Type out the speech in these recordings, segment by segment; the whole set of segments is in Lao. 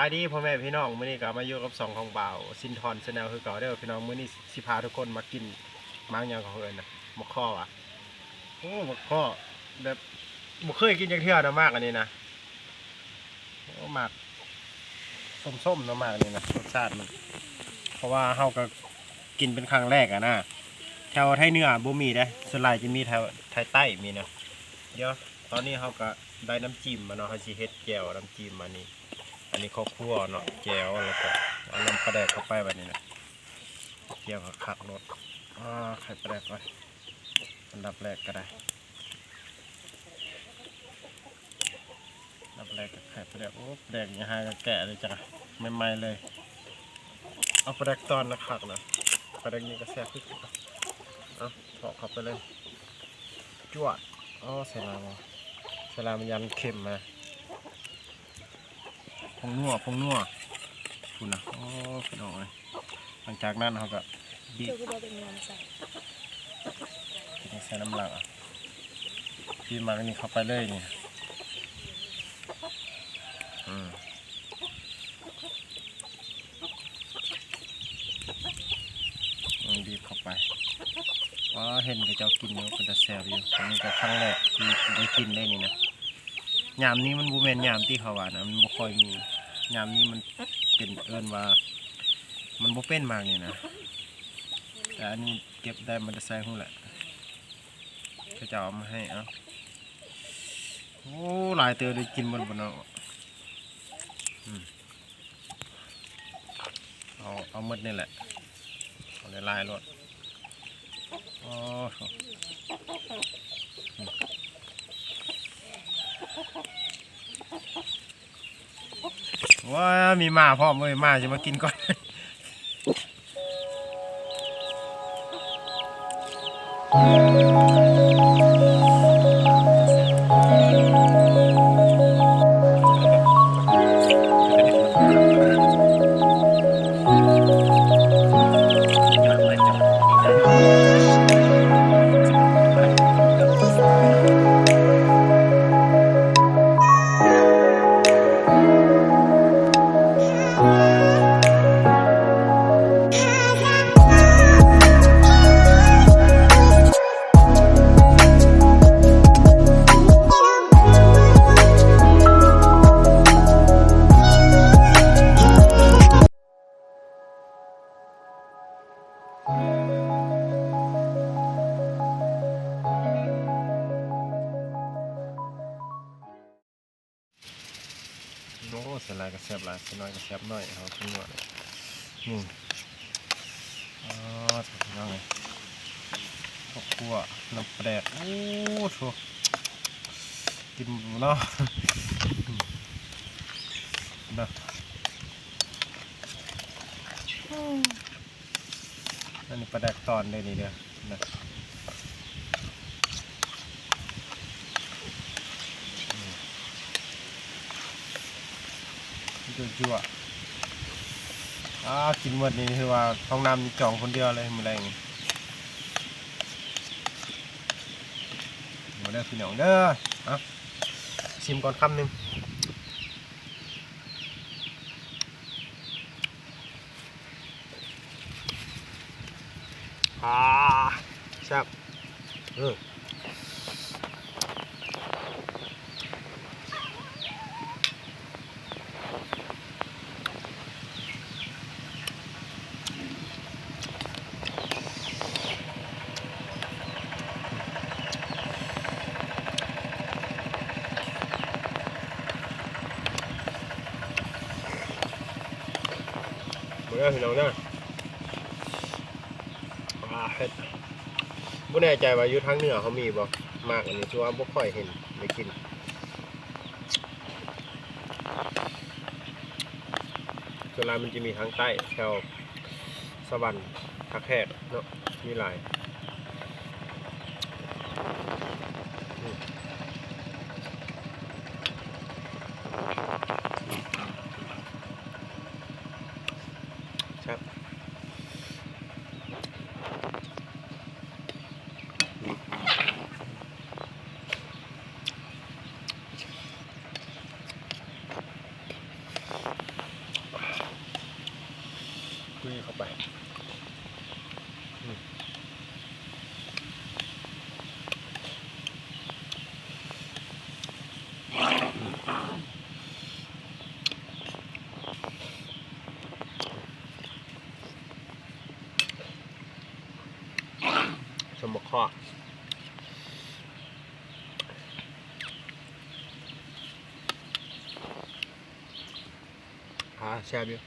ສະບາຍດີພໍ່ແມ່ພີ່ນ້ອງ, ມື້ນີ້ກໍມາຢູ່ກັບຊ່ອງຂອງບ່າວສິນທອນ Channel ຄືເກົ່າເດີພີ່ນ້ອງ. ມື້ນີ້ຊິພາທຸກຄົນມາກິນໝາກຫຍັງເຂົາເອີ້ນນະ ໝາກຄໍ່ຫວາ? ໂອ້ ໝາກຄໍ່ ແບບບໍ່ເຄີຍກິນຈັກເທື່ອນະ ໝາກອັນນີ້ນະ. ໂອ້ ໝາກສົ້ມໆເນາະ ໝາກນີ້ນະ ລົດຊາດມັນ ເພາະວ່າເຮົາກໍກິນເປັນຄັ້ງແລກອະນະ. ແຖວໄທເໜືອບໍ່ມີເດ້ ສ່ວນຫຼາຍຈະມີແຖວໄທໃຕ້ມີນະ. ດຽວຕອນນີ້ເຮົາກໍໄດ້ນ້ຳຈິ້ມມາເນາະ, ເຮົາຊິເຮັດແຈ່ວນ້ຳຈິ້ມອັນນີ້ ອັນນີ້ເຂົ້າຄົ່ວເນາະ ແຈ່ວ ແລ້ວກໍເອົານ້ຳປາແດກເຂົ້າໄປບັດນີ້ນະ. ແຈ່ວຄັກໆໂລດ. ອາ ໄຂ່ປາແດກກ່ອນ ອັນດັບແລກກໍໄດ້ ອັນດັບແລກກໍໄຂ່ປາແດກ. ໂອ້ ປາແດກນີ້ຫາກໍແກະເລີຍຈ້າ ໃໝ່ໆເລີຍ. ເອົາປາແດກຕອນນະຄັກນະ ປາແດກນີ້ກໍແຊບຄືກັນ. ເອົາ ເທາະເຂົ້າໄປເລີຍ ຈວດ. ອໍ ໃສ່ຫຼາຍບໍ່? ໃສ່ຫຼາຍມັນຢ້ານເຄັມນະ. ຜົງນົວ ຜົງນົວ ພຸ້ນນະ. ໂອ້ ພີ່ນ້ອງເອີຍ ຫຼັງຈາກນັ້ນເຮົາກໍບີບ ເຈົ້າຄືບໍ່ເອົາແປ້ງນົວມາໃສ່? ໃສ່ນ້ຳຫຼັງ ບີບໝາກອັນນີ້ເຂົ້າໄປເລີຍນີ້. ອືມ ອືມ ບີບເຂົ້າໄປ. ອໍ ເຫັນເຂົາເຈົ້າກິນຢູ່ ເປັນຕາແຊບຢູ່. ອັນນີ້ກໍຄັ້ງແລກທີ່ໄດ້ກິນໄດ໋ນີ້ນະ. ຍາມນີ້ມັນບໍ່ແມ່ນຍາມທີ່ເຂົາວ່ານະ ມັນບໍ່ຄ່ອຍມີ. ຍາມນີ້ມັນເປັນ ເອີ້ນວ່າມັນບໍ່ເປັນໝາກນີ້ນະ. ແຕ່ອັນນີ້ເກັບໄດ້ມາແຕ່ໃສຮູ້ແຫຼະ ເຂົາເຈົ້າເອົາມາໃຫ້. ເອົາ ໂອ້ ຫຼາຍເຕີບເລີຍ ກິນໝົດບໍ່ເນາະ. ອືມ ເອົາ ເອົາໝົດນີ້ແຫຼະ ເອົາຫຼາຍໆໂລດ. ໂອ້ໂຫ ວ້າ ມີໝາພ້ອມເວີຍ ໝາຊິມາກິນກ່ອນ. ໂອ້ ໃສ່ຫຼາຍກໍແຊບຫຼາຍ ໃສ່ໜ້ອຍກໍແຊບໜ້ອຍ ເຮົາກິນໜ້ອຍ. ນີ້ ອໍ ພີ່ນ້ອງເອີຍ ເຂົ້າຂົ້ວ ນ້ຳປາແດກ. ໂອ້ໂທ້ ກິນເນາະ ເນາະ. ອັນນີ້ປາແດກຕອນເດີນີ້ເດີ ນະ ຈົວໆ. ອາ ກິນໝົດນີ້ຖືວ່າຫ້ອງນ້ຳນີ້ຈອງຄົນດຽວເລີຍມື້ແລງນີ້. ມາເດີພີ່ນ້ອງເດີ. ເອົາ ຊິມກ່ອນຄຳໜຶ່ງ. ອາ ແຊບ ເອີ. ເບິ່ງເດີພີ່ນ້ອງເດີ ອາ ເຮັດ ບໍ່ແນ່ໃຈວ່າຢູ່ທາງເໜືອເຮົາມີບໍ່ ໝາກອັນນີ້ ຄືວ່າບໍ່ຄ່ອຍເຫັນໄດ້ກິນ. ສ່ວນຫຼາຍມັນຈະມີທາງໃຕ້ ແຖວສະຫວັນ ທ່າແຂກເນາະ ມີຫຼາຍ. ອືມ ແຊບ. ອືມ ອືມ ອືມ. ສົ້ມໝາກເຂາະ ອ່າ ແຊບຢູ່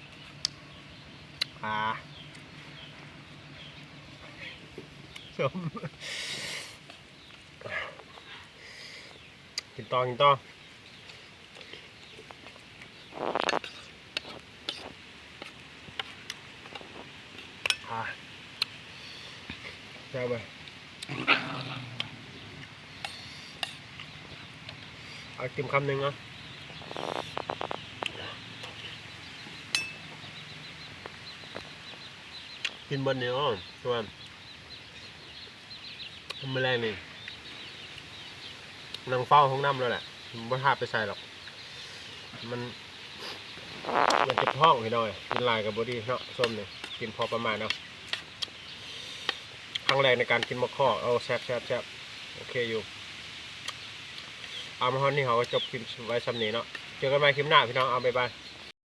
ອ່າ ສົ້ມ ກິນຕໍ່ ກິນຕໍ່ ອ່າ ແຊບເວີຍ ເອົາກິນຄຳໜຶ່ງເນາະ ກິນເບິດນີ້ ໂອ້ ສ່ວນ ມື້ແລງນີ້ ນັ່ງເຝົ້າຫ້ອງນ້ຳແລ້ວແຫຼະ ບໍ່ຖ້າໄປໃສດອກ ມັນ ມັນເຈັບທ້ອງພີ່ນ້ອງເອີຍ ກິນຫຼາຍກໍບໍ່ດີເນາະ ສົ້ມນີ້ ກິນພໍປະມານເອົາ ຄັ້ງແລກໃນການກິນໝາກເຂາະ ໂອ້ ແຊບໆໆ ໂອເຄຢູ່ ເອົາ ມາຮອດນີ້ເຮົາກໍຈົບຄລິບໄວ້ຊ່ຳນີ້ເນາະ ເຈີກັນໃໝ່ຄລິບໜ້າພີ່ນ້ອງ ເອົາ ບາຍບາຍ.